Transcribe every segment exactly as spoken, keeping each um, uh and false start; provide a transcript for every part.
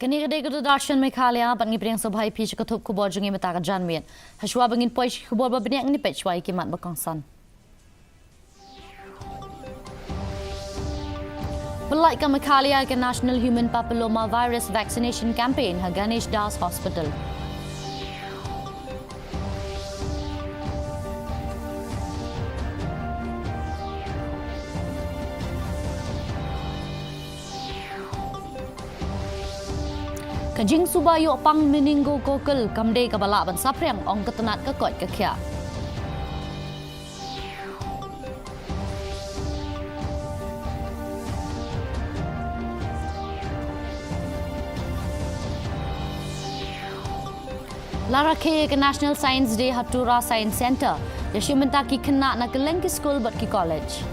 Kane ka dei ka Doordarshan Meghalaya, bad ngi pdiang sngewbha ïa phi sha ka thup khubor jong ngi mynta ka janmiet. Hashwa ba ngin poi sha ki khubor ba bniah, ngin peit shwa ïa ki mat ba kongsan. Pynlait ka Meghalaya ka National Human Papilloma Virus Vaccination Campaign ha Ganesh Das Hospital. Ka jingsuba ïoh pang meningococcal kam dei kaba lah ban saphriang, ong ka tnat ka koit ka khiah. La rakhe ïa ka National Science Day ha Tura Science Centre. Ïa shi mynta ki khynnah na kylleng ki skul bad ki college.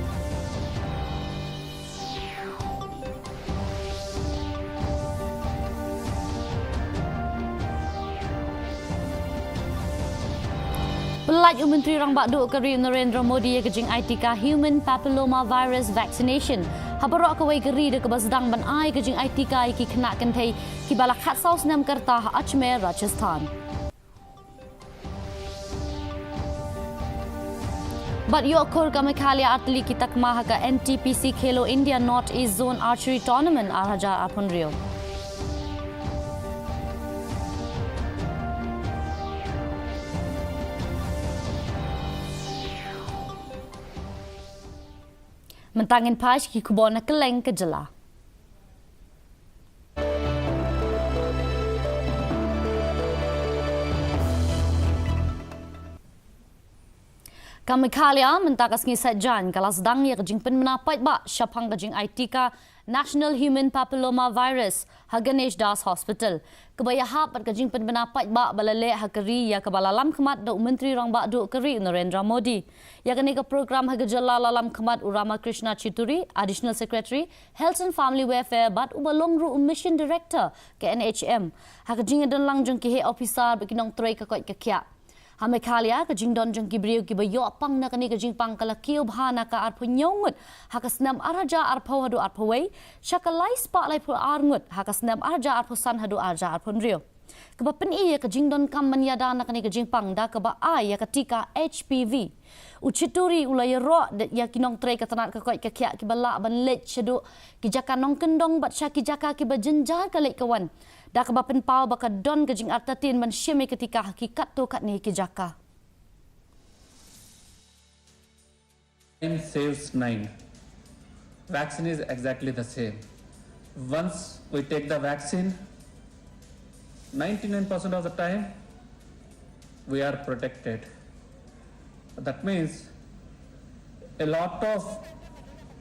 Pynlait u Myntri Rangbah Duh ka ri u Narendra Modi ïa ka jingai tika Human Papilloma Virus Vaccination ha baroh kawei ka ri, da kaba sdang ban ai ka jingai tika ïa ki khynnah kynthei kiba la khatsaw snem ka rta ha Ajmer, Rajasthan. Bad ïoh khur ka Meghalaya ar tylli ki takma ha ka N T P C Khelo India North East Zone Archery Tournament ar hajar arphew hynriew. Mynta ngin phai sha ki khubor na kylleng ka jylla. Ka Meghalaya mynta ka sngi Saitjaiñ ka la sdang ïa ka jingpynbna paidbah shaphang ka jingai tika National Human Papilloma Virus ha Ganesh Das Hospital, kaba ïahap bad ka jingpynbna paidbah ba la leh ha ka ri, ïa kaba la lamkhmat da u Myntri Rangbah Duh ka ri u Narendra Modi. Ïa kane ka program ha ka jylla la lamkhmat u Ramakrishna Chitturi, Additional Secretary, Health and Family Welfare, bad uba long ruh u Mission Director ka N H M, ha ka jingïadonlang jong ki heh ophisar bad ki nongtrei ka koit ka khiah. Ha Meghalaya, ka jingdon jong ki briew kiba ïoh pang na kane ka jingpang ka la kiew bha na ka arphew hynñiew ngut ha ka snem ar hajar arphew haduh arphew wei, sha ka lai spah laiphew ar ngut ha ka snem ar hajar arphew san haduh ar hajar arphew hynriew. Kaba pyni ïa ka jingdonkam ban ïada na kane ka jingpang da kaba ai ïa ka tika H P V. U Chitturi u la ïaroh ïa ki nongtrei ka tnat ka koit ka khiah kiba lah ban leit shaduh ki jaka nongkyndong bad sha ki jaka kiba jynjar ka leit ka wan, da kaba pynpaw ba ka don ka jingartatien ban shim ïa ka tika ha ki katto katne ki jaka. Time saves nine. Vaccine is exactly the same. Once we take the vaccine, ninety-nine percent of the time we are protected. That means a lot of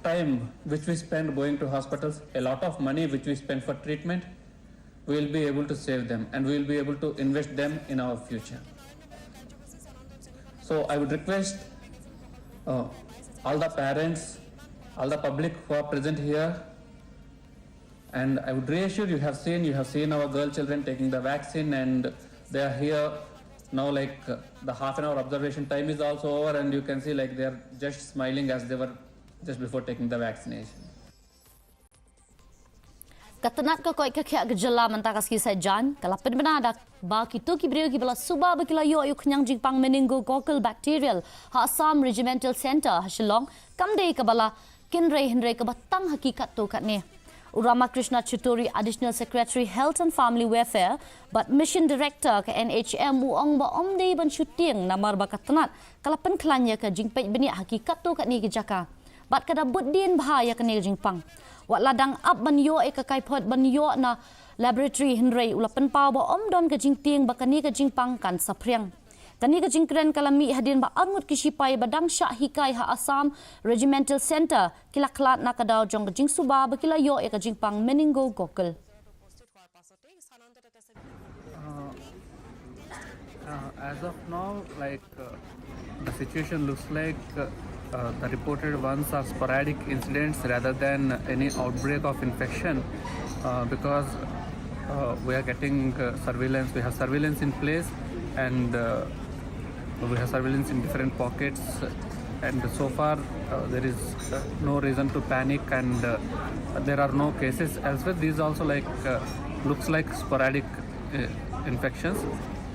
time which we spend going to hospitals, a lot of money which we spend for treatment, we will be able to save them and we will be able to invest them in our future. So I would request uh, all the parents, all the public who are present here, and I would reassure you have seen, you have seen our girl children taking the vaccine, and they are here now. Like uh, the half an hour observation time is also over, and you can see like they are just smiling as they were just before taking the vaccination. Ka tnat ka koit ka khiah ka jylla mynta ka sngi Saitjaiñ ka la pynbna da ba kito ki briew kiba la suba ba ki la ïoh ïa u khñiang jingpang meningococcal bacterial ha Assam Regimental Centre ha Shillong kam dei kaba la kynrei hynrei kaba tang ha ki katto katne. U Ramakrishna Chitturi, Additional Secretary Health and Family Welfare bad Mission Director ka N H M, u ong ba ym dei ban shu tieng namar ba ka tnat ka la pynkhlaiñ ïa ka jingpeit bniah ha ki katto katne ki jaka. Bad ka da bud dien bha ïa kane ka jingpang. Wat la dang ap ban ïoh ïa ka kaiphod ban ïoh na laboratory hynrei u la pynpaw ba ym don ka jingtieng ba kane ka jingpang kan saphriang. Kane ka jingkren ka la mih hadien ba arngut ki shipai ba dang shah hikai ha Assam Regimental Centre ki la khlad na ka daw jong ka jingsuba ba ki la ïoh ïa ka jingpang meningococcal. Uh, uh, as of now, like uh, the situation looks like uh, uh, the reported ones are sporadic incidents rather than any outbreak of infection uh, because uh, we are getting uh, surveillance, we have surveillance in place and uh, we have surveillance in different pockets And so far, uh, there is uh, no reason to panic, and uh, there are no cases elsewhere. These also, like, uh, looks like sporadic uh, infections.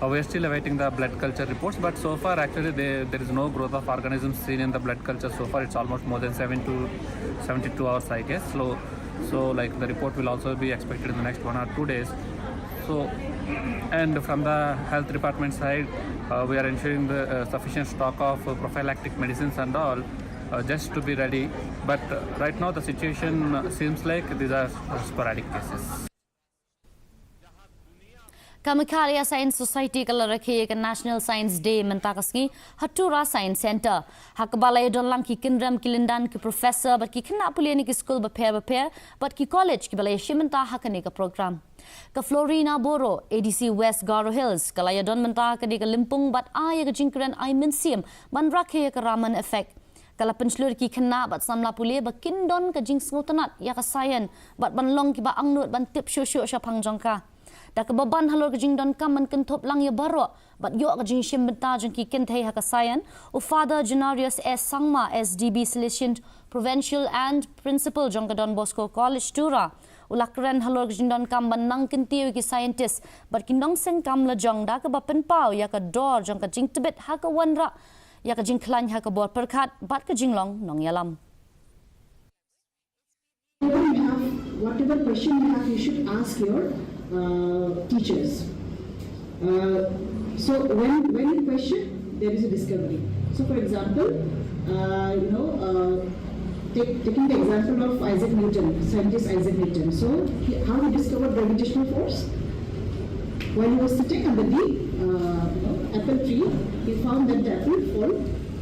Uh, we are still awaiting the blood culture reports, but so far, actually, they, there is no growth of organisms seen in the blood culture so far. It's almost more than seven to seventy-two hours, I guess. So, so, like, the report will also be expected in the next one or two days. So, and from the health department side, uh, we are ensuring the uh, sufficient stock of uh, prophylactic medicines and all, uh, just to be ready. But uh, right now, the situation uh, seems like these are uh, sporadic cases. Ka Meghalaya Science Society ka la rakhe ïa ka National Science Day mynta ka sngi ha Tura Science Centre, ha kaba la ïadon lang ki kynrem, ki lyndan, ki professor bad ki khynnah pule na ki skul bapher bapher bad ki college kiba la ïashim bynta ha kane ka program. Ka Florina Boro, A D C West Garo Hills, ka la ïadon mynta ha kane ka lympung bad ai ïa ka jingkren ai mynsiem ban rakhe ïa ka Raman effect. Ka la pynshlur ïa ki khynnah bad samla pule ba kin don ka jingsngewtynnat ïa ka science bad ban long kiba angnud ban tip shuh shuh shaphang jong ka. Da kaba ban halor ka jingdonkam ban kynthup lang ïa baroh bad ïoh ka jingshim bynta jong ki kynthei ha ka science, u Father Janarius S Sangma, S D B Salesian Provincial and Principal jong ka Don Bosco College Tura, u la kren halor ka jingdonkam ban nang kyntiew ïa ki scientist bad ki nongseng kam lajong, da kaba pynpaw ïa ka dor jong ka jingtbit ha ka wanrah ïa ka jingkhlaiñ ha ka bor pyrkhat bad ka jinglong nongïalam. Whatever you have, whatever question you have, you should ask your uh, teachers. Uh, so when when you question, there is a discovery. So for example, uh, you know, uh, take, taking the example of Isaac Newton, scientist Isaac Newton. So he, how he discovered gravitational force? While he was sitting under the uh, you know, apple tree, he found that the apple fall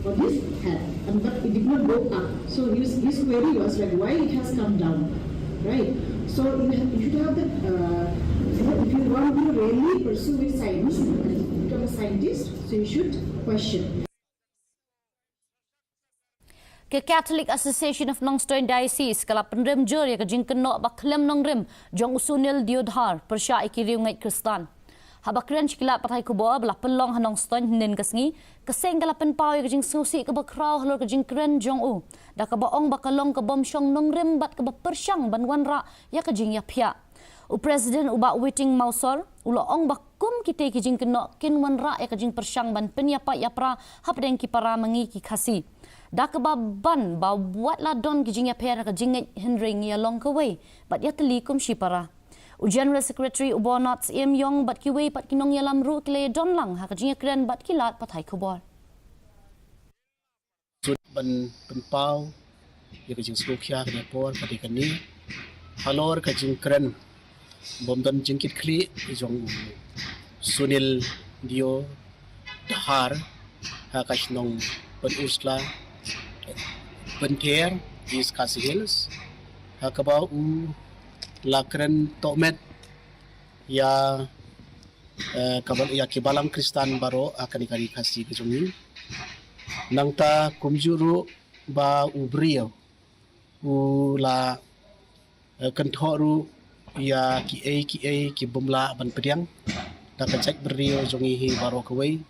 on his head, and but it did not go up. So his, his query was like, why it has come down, right? So you, have, you should have the, uh, you know, if you want to really pursue with science and become a scientist, so you should question. Ka Catholic Association of Nongstoiñ Diocese ka la pynrem jur ïa ka jingkynnoh ba khlem nongrim jong u Sunil Deodhar pyrshah ïa ki riewngeit Khristan. Haba kren sha ki lad pathai khubor ba la pynlong ha Nongstoiñ hynnin ka sngi, ka seng ka la pynpaw ïa ka jingsngewsih kaba khraw halor ka jingkren jong u, da kaba ong ba ka long ka bym shong nongrim bad kaba pyrshang ban wanrah ïa ka jingïaphiah. U President, u Bah Witing Mawsor, u la ong ba kum kitei ki jingkynnoh kin wanrah ïa ka jingpyrshang ban pynïapait ïapra hapdeng ki para ma ngi ki Khasi. Da kaba ban ba wat la don ki jingïapher ha ka jingngeit, hynrei ngi ïalong kawei bad ïatylli kum shipara. U General Secretary, u Bernard Syiemlieh bad kiwei pat ki nongïalam ruh ki la ïadon lang ha ka jingïakren bad ki lad pathai khubor. Sut ban pynpaw ïa ka jingsngewkhia kane por, ka dei kane halor ka jingkren bym don jingkitkhlieh jong u Sunil Deodhar ha ka shnong Pynursla, Pynthor, East Khasi Hills, ha kaba u la kren tohmet ïa, eh, ka bal-, ïa ki balang Khristan baroh ha kane ka ri Khasi ka jong ngi. Nangta kumjuh ruh ba u briew u la, eh, kynthoh ruh ïa kiei kiei ki bym lah ban pdiang da ka jaitbynriew jong ngi hi baroh kawei.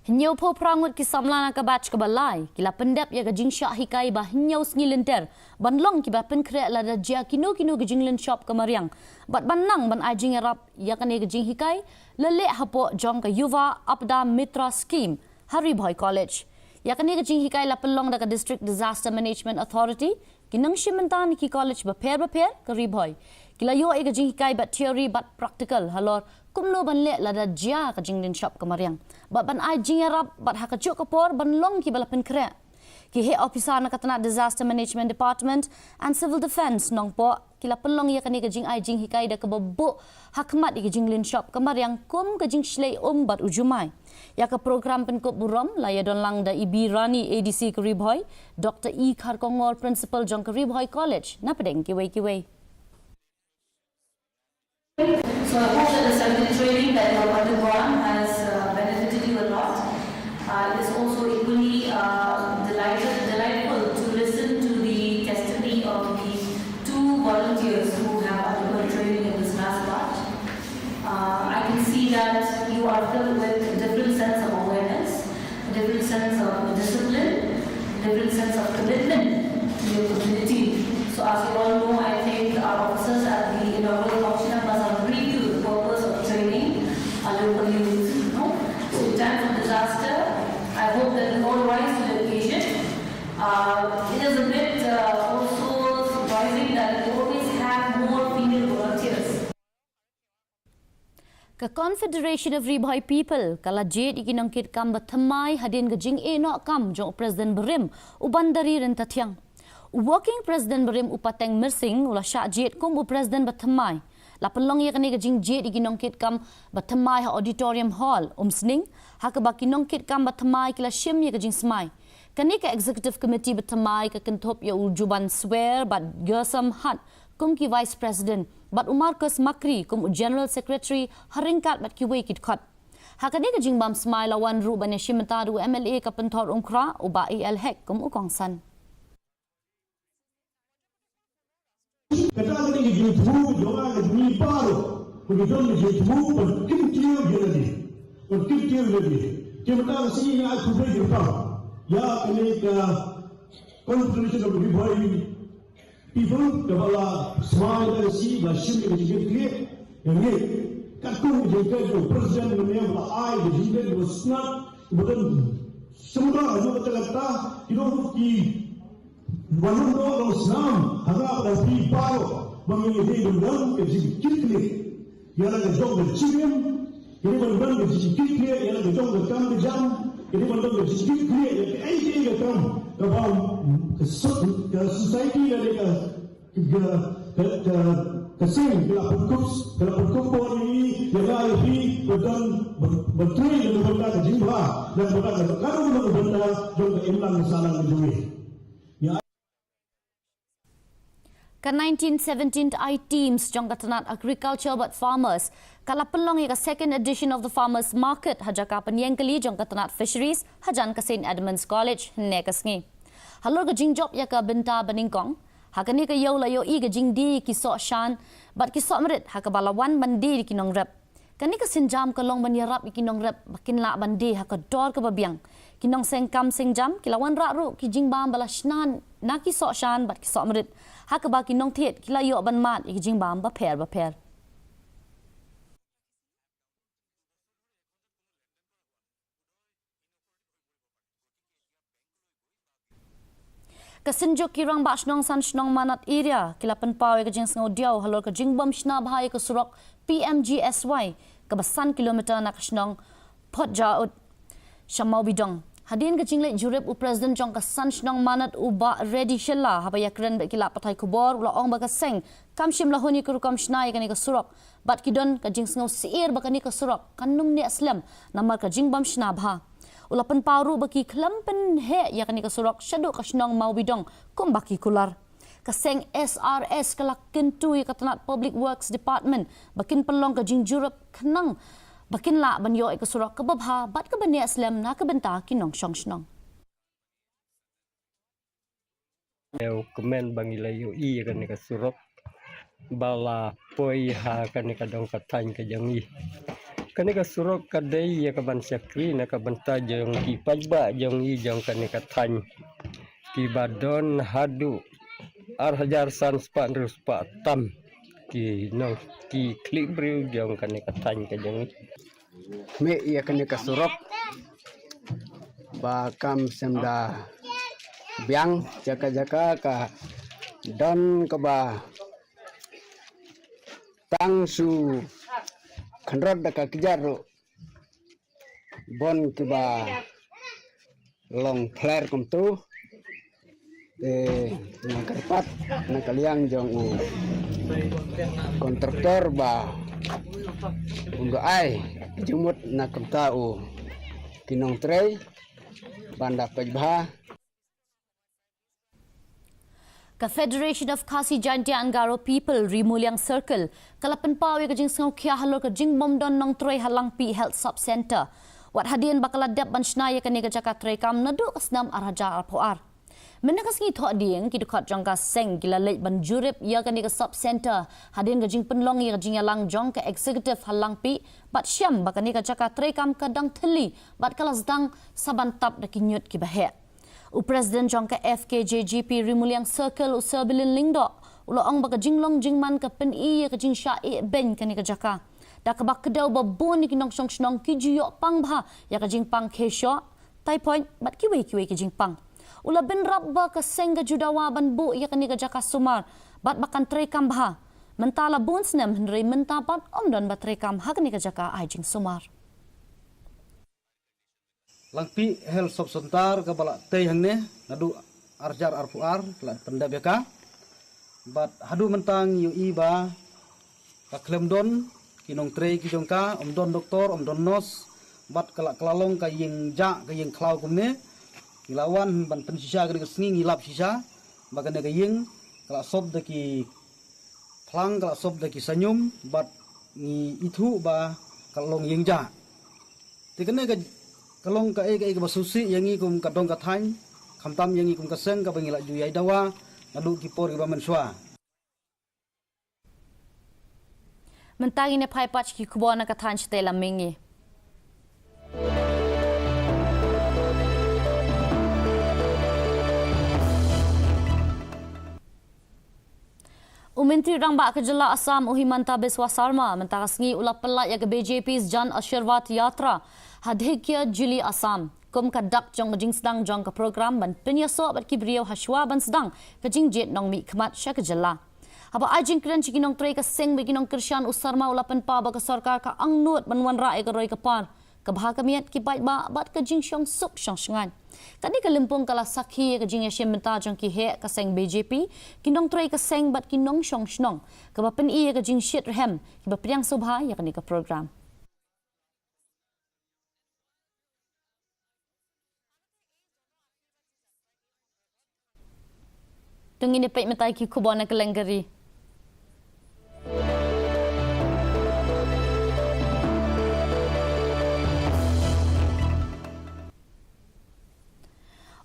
Hynñiewphew phra ngut ki samla na ka batch kaba lai ki la pyndep ïa ka jingshah hikai ba hynñiew sngi lynter ban long kiba pynkhreh lada jia kino kino ki jinglynshop ka mariang. Bad ban nang ban ai jingïarap ïa kane ka jinghikai la leh hapoh jong ka Yuva Apada Mitra Scheme ha Ri Bhoi College. Ïa kane ka jinghikai la pynlong da ka District Disaster Management Authority, ki nongshim bynta na ki college bapher bapher ka Ri Bhoi. Ki la ïoh ïa ka jinghikai bad theory bad practical halor kumno ban leh lada jia ka jinglynshop ka mariang, bad ban ai jingïarap bad ha kajuh ka por ban long kiba la pynkhreh. Ki heh ophisar na ka tnat Disaster Management Department and Civil Defence Nongpoh ki la pynlong ïa kane ka jingai jinghikai da kaba buh ha khmat ïa ka jinglynshop ka mariang kum ka jingshlei um bad u jumai. Ïa ka program pynkup burom la ïadon lang da i B Rani, A D C ka Ri Bhoi, Doctor E Kharkongor, Principal jong ka Ri Bhoi College, napdeng kiwei kiwei. So I hope that the seven-day training that you have undergone has uh, benefited you a lot. Uh, it is also equally uh, delighted, delightful to listen to the testimony of the two volunteers who have undergone training in this last part. Uh, I can see that you are filled with a different sense of Different sense of discipline, different sense of commitment to your community. So as you all know, I think our officers at the inaugural function must have briefed you the purpose of training our local youth. No? So in times of disaster, I hope that we all rise to the occasion. Uh, it is a bit uh, also surprising that we always have more female volunteers. Ka Confederation of Ri Bhoi People ka la jied ïa ki nongkitkam ba thymmai hadien ka jingeh noh kam jong u President barim u Bandari Ryntathiang. U Working President barim u Pateng Myrsing u la shah jied kum u President ba thymmai. La pynlong ïa kane ka jingjied ïa ki nongkitkam ba thymmai ha Auditorium Hall Umsning, ha kaba ki nongkitkam ba thymmai ki la shim ïa ka jingsmai. Kane ka Executive Committee ba thymmai ka kynthup ïa u Juban Swer bad Gersam Hat kum ki Vice President, bad u Marcus Makri kum u General Secretary ha ryngkat bad kiwei ki dkhot. Ha kane ka jingbam smai la wan ruh ban ïashim bynta da u M L A ka Pynthor Umkhrah, u Bah A L Hek kum u kongsan. Kata ka dei ka jingthmu jong nga ka jingthmu baroh. Ka jingthmu ban kyntiew ïa lade. Ban kyntiew ïa lade. Te mynta ka sngi nga ai khublei jingpang ïa kane ka Confederation of Ri Bhoi People kaba la smai da ka sngi ba shim ïa ka jingkitkhlieh ïa ngi. Katkum ka jingkyrkhu jong u President mynne ba la ai ka jingkyrkhu ba sngap ba don sumra ha jong kata kata ki don ki Wan ym don long snam ha nga bad phi baroh ba ngin ïadei ban don ka jingkitkhlieh ïa la ka jong ka jingim, ïadei ban don ka jingkitkhlieh ïa la ka jong ka kam ka jam, ïadei ban don ka jingkitkhlieh ïa kaei kaei ka kam kaba ka so-, ka society lane ka, ka, ka, ka, ka seng ka la pynkup, ka la pynkup bor ïa ngi, ïa nga ïa phi ban don, ban, ban trei na ka bynta ka jingbha, na ka bynta ka, ka bynta jong ka imlang ka sahlang ka jong ngi. Ka nineteen seventeen I teams jong ka tnat agriculture bad farmers ka la pynlong ïa ka second edition of the farmers market ha jaka pynïeng kali jong ka tnat fisheries hajan ka Saint Edmund's College hynne ka sngi. Halor ka jingjop ïa ka bynta ba nyngkong, ha kane ka ïew la ïohi ka jingdie ki soh shan bad ki soh mrit ha kaba la wan ban die ki nongrep. Kane ka sienjam ka long ban ïarap ïa ki nongrep ba kin lah ban die ha ka dor kaba biang. Ki nongseng kam seng jam ki la wanrah ruh ki jingbam ba la shna na ki soh shan bad ki soh mrit, ha kaba ki nongthied ki la ïoh ban mad ïa ki jingbam bapher bapher. Ka Synjuk ki Rangbah Shnong San Shnong Manad Area ki la pynpaw ïa ka jingsngewdiaw halor ka jingbym shna bha ïa ka surok P M G S Y kaba san kilometer na ka shnong Photjaud sha Mawbidong. Hadien ka jingleit jurip u President jong ka San Shnong Manad u Bah Reddy Shylla haba ïakren bad ki lad pathai khubor u la ong ba ka seng kam shym la hun ïa ka rukom shna ïa kane ka surok bad ki don ka jingsngew syiar ba kane ka surok kan ym neh slem namar ka jingbym shna bha. U la pynpaw ruh ba ki khlem pynheh ïa kane ka surok shaduh ka shnong Mawbidong kumba ki kular. Ka seng S R S ka la kyntu ïa ka tnat Public Works Department ba kin pynlong ka jingjurip khnang ba kin lah ban ïoh ïa ka surok kaba bha bad kaba neh slem na ka bynta ki nongshong shnong. Ïa u kmen ba ngi la ïohi ïa kane ka surok ba la poi ha kane ka dong ka thaiñ ka jong ngi. Kane ka surok ka dei ïa ka ban shakri na ka bynta jong ki paidbah jong ngi jong kane ka thaiñ kiba don haduh ar hajar san spah hynriew spah tam ki nong ki khlieh briew jong kane ka thaiñ ka jong ngi. Mih ïa kane ka surok ba kam shym da biang, jaka jaka ka don kaba tang shu khynrot da ka kjat ruh bun kiba long phler kumtu. Te nga kyrpad na ka liang jong u kontraktor ba un da ai jingmut na ka bynta u ki nongtrei ban da peit bha. Ka Federation of Khasi Jaintia and Garo People Ri Muliang Circle ka la pynpaw ïa ka jingsngewkhia halor ka jingbym don nongtrei ha Langpih Health Sub Centre wat hadien ba ka la dep ban shna ïa kane ka jaka treikam naduh ka snem ar hajar arphew ar. Mynta ka sngi Thohdieng, ki dkhot jong ka seng ki la leit ban jurip ïa kane ka sub center hadien ka jingpynlong ïa ka jingïalang jong ka executive ha Langpih, bad shem ba kane ka jaka treikam ka dang thylli bad ka la sdang sa ban tap da ki ñiut kiba heh. U president jong ka F K J G P Rimuliang Circle, u Sir Bilin Lyngdoh, u la ong ba ka jinglong jingman ka pyni ïa ka jingshah ïehbeiñ kane ka jaka, da kaba kdew ba bun ïa ki nongshong shnong ki ju ïoh pang bha ïa ka jingpang khie shoh, typhoid bad kiwei kiwei ki jingpang. U la bynrap ba ka seng ka ju dawa ban buh ïa kane ka jaka sumar bad ba kan treikam bha. Mynta la bun snem hynrei mynta pat ym don ba treikam ha kane ka jaka ai jingsumar. Langpih Health Sub Center kaba la tei hangne naduh ar hajar arphew ar la pyndep ïa ka. Bad haduh mynta ngi ïohi ba ka khlem don ki nongtrei ki jong ka, ym don doktor, ym don nurse, bad ka la, ka la long ka ïing jah, ka ïing khlaw kumne. Ngi la wan ban pynshisha kane ka sngi, ngi lap shisha ba kane ka ïing ka la sop da ki phlang, ka la sop da ki saiñum, bad ngi ithuh ba ka la long ïing jah. Te kane ka, ka long kaei kaei kaba sngewsih ïa ngi kum ka dong ka thaiñ, khamtam ïa ngi kum ka seng kaba ngi la ju ïai dawa naduh ki por kiba mynshuwa. Mynta ngin ïa phai pat sha ki khubor na ka thaiñ shatei lam mihngi. U Myntri Rangbah ka jylla Assam, u Himanta Biswa Sarma, mynta ka sngi u la pynlait ïa ka B J P's Jan Ashirwad Yatra ha Dhekiajuli, Assam, kum ka dak jong ka jingsdang jong ka program ban pynïasoh bad ki briew hashwa ban sdang ka jingjied nongmihkhmat sha ka jylla. Haba ai jingkren sha ki nongtrei ka seng bad ki nongkyrshan, u Sarma u la pynpaw ba ka sorkar ka angnud ban wanrah ïa ka roi ka par, ka bha ka miat, ki paidbah bad ka jingshongsuk shongshngaiñ. Kane ka lympung ka la sakhi ïa ka jingïashim bynta jong ki heh ka seng B J P, ki nongtrei ka seng bad ki nongshong shnong, kaba pyni ïa ka jingshitrhem kiba pdiang sngewbha ïa kane ka program. To ngin ïa peit mynta ki khubor na kylleng ka ri.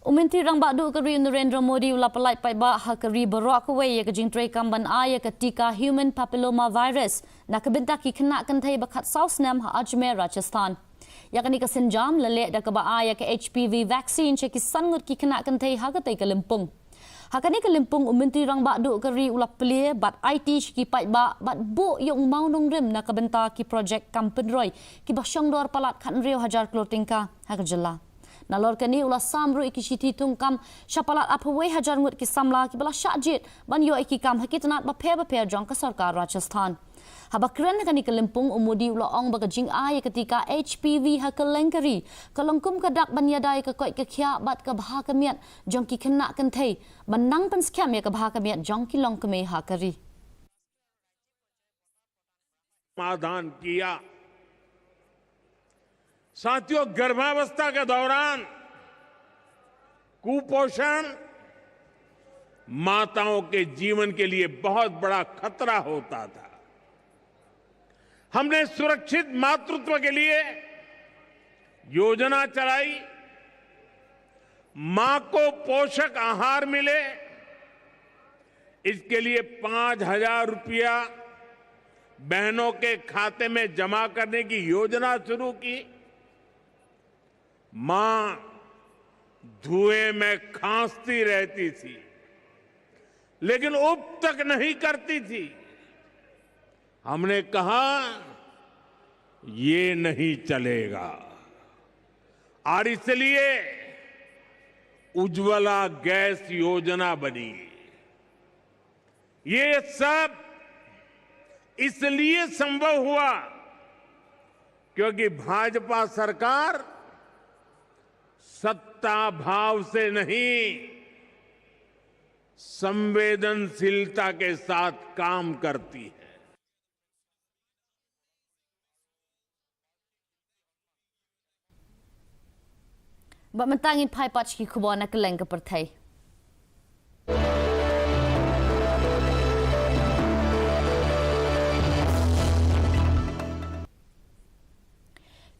U Myntri Rangbah Duh ka ri, u Narendra Modi, u la pynlait paidbah ha ka ri baroh kawei ïa ka jingtreikam ban ai ïa ka tika human papilloma virus na ka bynta ki khynnah kynthei ba khatsaw snem ha Ajmer, Rajasthan. Ïa kane ka sienjam la leh da kaba ai ïa ka H P V vaccine sha ki san ngut ki khynnah kynthei ha katei ka lympung. Ha kane ka lympung, u Myntri Rangbah Duh ka ri u la plie bad aiti sha ki paidbah bad buh ïa u mawnongrim na ka bynta ki projek kam pynroi kiba shongdor palat khathynriew hajar klur tyngka ha ka jylla. Nalor kane, u la sam ruh ïa ki shithi thungkam sha palat arphew wei hajar ngut ki samla kiba la shah jied ban ïoh ïa ki kam ha ki tnat bapher bapher jong ka sorkar Rajasthan. Haba kren ha kane ka lympung, u Modi u la ong ba ka jingai ïa ka tika H P V ha kylleng ka ri ka long kum ka dak ban ïada ïa ka koit ka khiah bad ka bha ka miat jong ki khynnah kynthei, ban nang pynskhem ïa ka bha ka miat jong ki longkmie ha ka ri. समाधान किया। साथियों, गर्भावस्था के दौरान कुपोषण माताओं के जीवन के लिए बहुत बड़ा खतरा होता था। हमने सुरक्षित मातृत्व के लिए योजना चलाई, मां को पोषक आहार मिले, इसके लिए पांच हजार रुपया बहनों के खाते में जमा करने की योजना शुरू की। मां धुएं में खांसती रहती थी, लेकिन उब तक नहीं करती थी। हमने कहा, ये नहीं चलेगा, और इसलिए उज्ज्वला गैस योजना बनी। ये सब इसलिए संभव हुआ क्योंकि भाजपा सरकार सत्ता भाव से नहीं, संवेदनशीलता के साथ काम करती है। Bad mynta ngin phai pat sha ki khubor na kylleng ka pyrthei.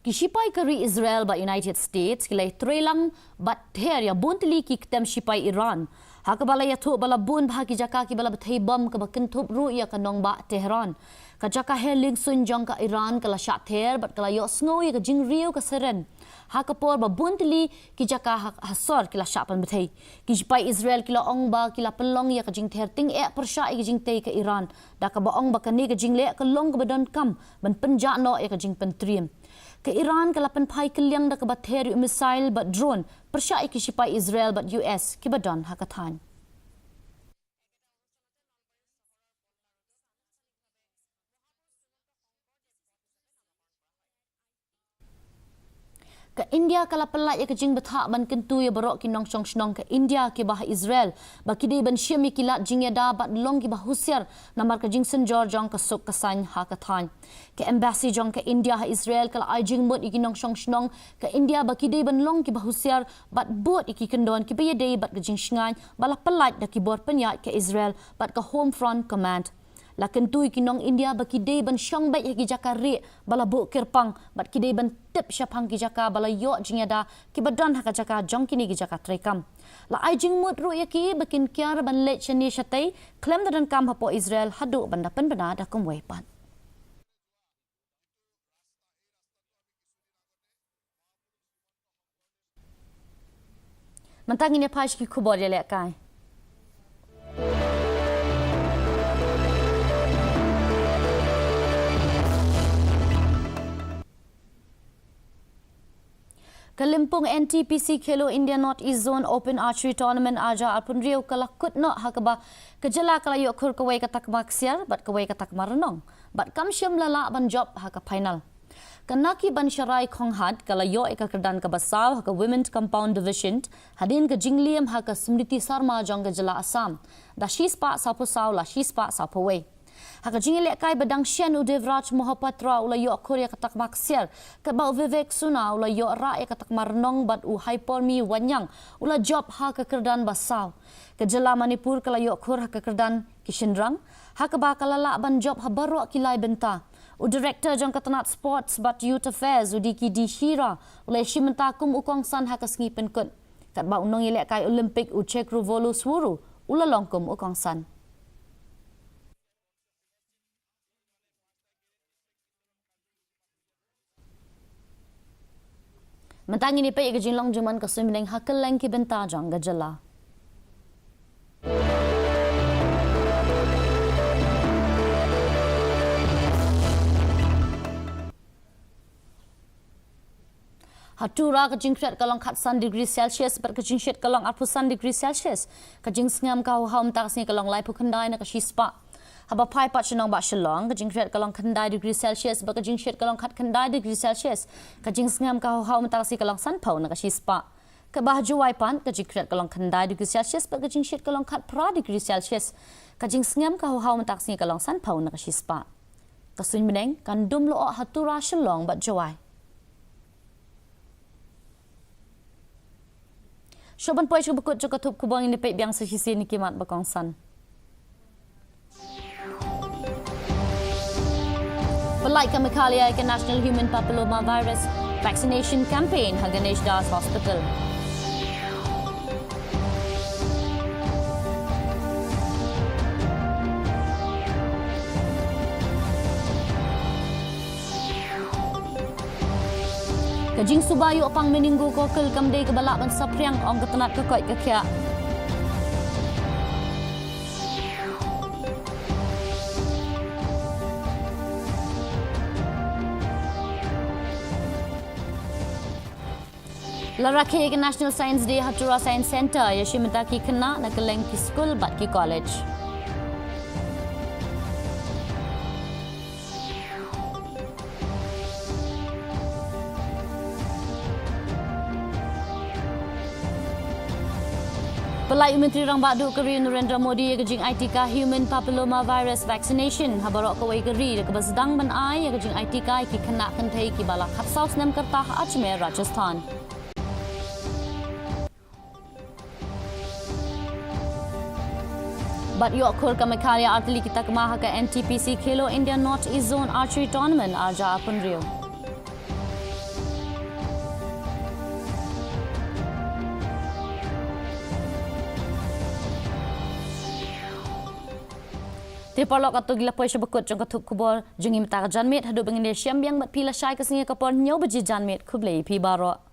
Ki shipai ka ri Israel bad United States ki la ïatreilang bad ther ïa bun tylli ki kyntem shipai Iran, ha kaba la ïathuh ba la bun bha ki jaka kiba la bthei bom, kaba kynthup ruh ïa ka nongbah Tehran. Ka jaka her liengsuiñ jong ka Iran ka la shah ther bad ka la ïohsngew ïa ka jingriew ka siren, ha ka por ba bun tylli ki jaka ha, ha sor ki la shah pynbthei. Ki shipai Israel ki la ong ba ki la pynlong ïa ka jingther tyngeh pyrshah ïa ka jingtei ka Iran, da kaba ong ba kane ka jingleh ka long kaba donkam ban pynjah noh ïa ka jingpyntriem. Ka Iran ka la pynphai kylliang da kaba ther ïa u missile bad drone pyrshah ïa ki shipai Israel bad U S kiba don ha ka thaiñ. Ka India ka la pyllait ïa ka jingbthah ban kyntu ïa baroh ki nongshong shnong ka India kiba ha Israel ba ki dei ban shim ïa ki lad jingïada bad long kiba husiar namar ka jingsynjor jong ka suk ka saiñ ha ka thaiñ. Ka embassy jong ka India ha Israel ka la ai jingmut ïa ki nongshong shnong ka India ba ki dei ban long kiba husiar bad bud ïa ki kyndon kiba ïadei bad ka jingshngaiñ ba la pyllait da ki bor pynïaid ka Israel bad ka Home Front Command. La kyntu ïa ki nong India ba ki dei ban shong beit ha ki jaka rieh ba la buh kyrpang bad ki dei ban tip shaphang ki jaka ba la ïoh jingïada kiba don ha ka jaka jong kine ki jaka treikam. La ai jingmut ruh ïa ki ba kin kiar ban leit shane shatei khlem da donkam hapoh Israel haduh ban da pynbna da kumwei pat. Mynta ngin ïa peit ki khubor ïalehkai. Ka lympung N T P C Khelo India North East Zone Open Archery Tournament arhajar arphew hynriew ka la kut noh ha kaba ka jylla ka la ïoh khur kawei ka takma ksiar bad kawei ka takma rnong bad kam shym la lah ban jop ha ka final. Ka Naki Ban Sharai Khonghat ka la ïoh ïa ka kyrdan kaba saw ha ka Women Compound Division hadien ka jingliem ha ka Smriti Sarma jong ka jylla Assam da shispah sawphew saw la shispah sawphew wei. Ha ka jingïalehkai ba dang shen, u Devraj Mohapatra u la ïoh khur ïa ka takma ksiar, katba u Vivek Suna u la ïoh rah ïa ka takma rnong bad u Haipormi Wanyang u la jop ha ka kyrdan ba saw. Ka jylla Manipur ka la ïoh khur ha ka kyrdan ki shynrang ha kaba ka la lah ban jop ha baroh ki lai bynta. U Director jong ka tnat Sports bad Youth Affairs, u D K D Shira, u la ïashim bynta kum u kongsan ha ka sngi pynkut, katba u nongïalehkai Olympic u Chekruvolu Swuru u la long kum u kongsan. Mynta ngin ïa peit ïa ka jinglong jingman ka suiñ bneng ha kylleng ki bynta jong ka jylla. Ha Tura ka jingkhriat ka long khatsan degree Celsius bad ka jingshit ka long arphew san degree Celsius. Ka jingsngem ka hawhaw mynta ka sngi ka long laiphew khyndai na ka shispah. Haba phai pat sha nongbah Shillong, ka jingkhriat ka long khyndai degree Celsius bad ka jingshit ka long khatkhyndai degree Celsius. Ka jingsngem ka hawhaw mynta ka sngi ka long sanphew na ka shispah. Kaba ha Jowai pat ka jingkhriat ka long khyndai degree Celsius bad ka jingshit ka long khatphra degree Celsius. Ka jingsngem ka hawhaw mynta ka sngi ka long sanphew na ka shispah. Ka suiñ bneng kan dum lyoh ha Tura, Shillong bad Jowai. Shuh ban poi sha kaba kut jong ka thup khubor, ngin ïa peit biang sa shisien ïa ki mat ba kongsan. Pyllait ka Meghalaya ïa ka National Human Papilloma Virus Vaccination Campaign ha Ganesh Das Hospital. Ka jingsuba ïoh pang meningococcal kam dei kaba lah ban saphriang, ong ka tnat ka koit ka khiah. La rakhe ïa ka National Science Day ha Tura Science Centre, ïashim bynta ki khynnah na kylleng ki skul bad ki college. Pyllait u Myntri Rangbah Duh ka ri u Narendra Modi ïa ka jingai tika Human Papilloma Virus Vaccination ha baroh kawei ka ri, da kaba sdang ban ai ïa ka jingai tika ïa ki khynnah kynthei kiba la khatsaw snem ka rta ha Ajmer, Rajasthan. Bad ïoh khur ka Meghalaya artylli ki takma ha ka N T P C Khelo India North East Zone Archery Tournament arhajar arphew hynriew. Te paralok, katto ngi la poi sha ba kut jong ka thup khubor jong ngi mynta ka janmiet. Haduh ba ngin ïashem biang bad phi lashai ka sngi ka por hynñiew baje janmiet, khublei ïa phi baroh.